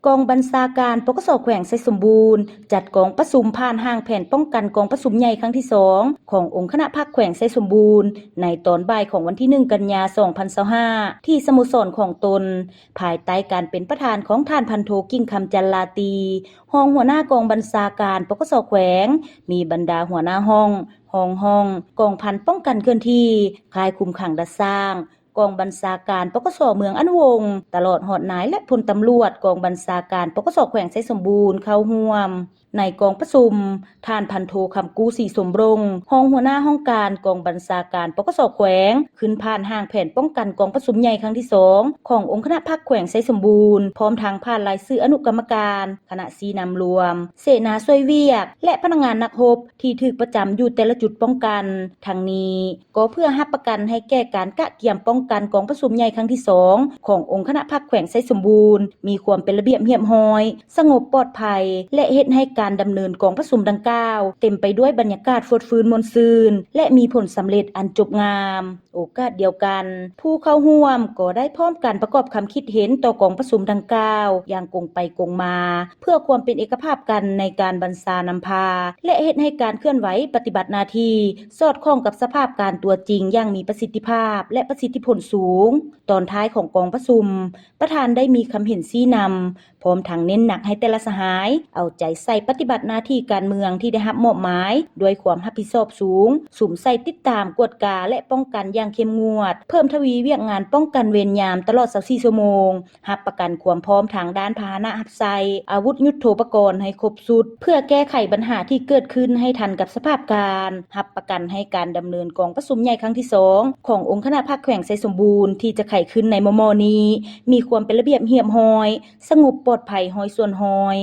ກອງບັນຊາການ ປກສ ແຂວງໄຊສົມບູນ ຈັດກອງປະຊຸມຜ່ານຮ່າງແຜນປ້ອງກັນກອງປະຊຸມໃຫຍ່ຄັ້ງທີສອງ ຂອງອົງຄະນະພັກແຂວງໄຊສົມບູນ ໃນຕອນບ່າຍຂອງວັນທີໜຶ່ງ ກັນຍາ ສອງພັນຊາວຫ້າ ທີ່ສະໂມສອນຂອງຕົນ, ພາຍໃຕ້ການເປັນປະທານຂອງທ່ານພັນໂທ ກິ່ງຄຳ ຈັນລາຕີ ຮອງຫົວໜ້າກອງບັນຊາການ ປກສ ແຂວງ, ມີບັນດາຫົວໜ້າຫ້ອງ, ຮອງຫ້ອງ, ກອງພັນປ້ອງກັນເຄື່ອນທີ່, ຄ້າຍຄຸມຂັງດັດສ້າງ, ກອງບັນຊາການ ປກສ ເມືອງອະນຸວົງ, ຕະຫຼອດຮອດນາຍ ແລະ ພົນຕຳຫຼວດກອງບັນຊາການ ປກສ ແຂວງໄຊສົມບູນ ເຂົ້າຮ່ວມ. ໃນກອງປະຊຸມ, ທ່ານພັນໂທ ຄຳກູ້ ສີສົມບົງ ຮອງຫົວໜ້າຫ້ອງການກອງບັນຊາການ ປກສ ແຂວງ ຂຶ້ນຜ່ານຮ່າງແຜນປ້ອງກັນກອງປະຊຸມໃຫຍ່ຄັ້ງທີສອງ ຂອງອົງຄະນະພັກແຂວງໄຊສົມບູນ, ພ້ອມທັງຜ່ານລາຍຊື່ອະນຸກຳມະການ, ຄະນະຊີ້ນຳລວມ, ເສນາຊ່ວຍວຽກ ແລະ ພະນັກງານນັກຮົບທີ່ຖືກປະຈຳຢູ່ແຕ່ລະຈຸດປ້ອງກັນ. ທັງນີ້, ກໍເພື່ອຮັບປະກັນໃຫ້ແກ່ການກະກຽມປ້ອງກັນກອງປະຊຸມໃຫຍ່ຄັ້ງທີສອງ ຂອງອົງຄະນະພັກແຂວງໄຊສົມບູນ ມີຄວາມເປັນລະບຽບຮຽບຮ້ອຍ, ສະຫງົບປອດໄພ ແລະ ເຮັດໃຫ້ການດຳເນີນກອງປະຊຸມດັ່ງກ່າວ ເຕັມໄປດ້ວຍບັນຍາກາດຟົດຟື້ນມ່ວນຊື່ນ ແລະ ມີຜົນສຳເລັດອັນຈົບງາມ. ໂອກາດດຽວກັນ, ຜູ້ເຂົ້າຮ່ວມກໍໄດ້ພ້ອມກັນປະກອບຄຳຄິດເຫັນຕໍ່ກອງປະຊຸມດັ່ງກ່າວຢ່າງກົງໄປກົງມາ, ເພື່ອຄວາມເປັນເອກະພາບກັນໃນການບັນຊານຳພາ ແລະ ເຮັດໃຫ້ການເຄື່ອນໄຫວປະຕິບັດໜ້າທີ່ສອດຄ່ອງກັບສະພາບການຕົວຈິງຢ່າງມີປະສິດທິພາບ ແລະ ປະສິດທິຜົນສູງ. ຕອນທ້າຍຂອງກອງປະຊຸມ, ປະທານໄດ້ມີຄຳເຫັນຊີ້ນຳ, ພ້ອມທັງເນັ້ນໜັກໃຫ້ແຕ່ລະສະຫາຍເອົາໃຈໃສ່ປະຕິບັດໜ້າທີ່ການເມືອງທີ່ໄດ້ຮັບມອບໝາຍດ້ວຍຄວາມຮັບຜິດຊອບສູງ, ສຸມໃສ່ຕິດຕາມ, ກວດກາ ແລະ ປ້ອງກັນຢ່າງເຂັ້ມງວດ, ເພີ່ມທະວີວຽກງານປ້ອງກັນເວນຍາມຕະຫຼອດຊາວສີ່ຊົ່ວໂມງ, ຮັບປະກັນຄວາມພ້ອມທາງດ້ານພາຫະນະຮັບໃຊ້, ອາວຸດຍຸດໂທປະກອນໃຫ້ຄົບຊຸດ, ເພື່ອແກ້ໄຂບັນຫາທີ່ເກີດຂຶ້ນໃຫ້ທັນກັບສະພາບການ, ຮັບປະກັນໃຫ້ການດຳເນີນກອງປະຊຸມໃຫຍ່ຄັ້ງທີສອງ ຂອງອົງຄະນະພັກແຂວງໄຊສົມບູນ ທີ່ຈະໄຂຂຶ້ນໃນມໍ່ໆນີ້ ມີຄວາມເປັນລະບຽບຮຽບຮ້ອຍ, ສະຫງົບປອດໄພຮ້ອຍສ່ວນຮ້ອຍ.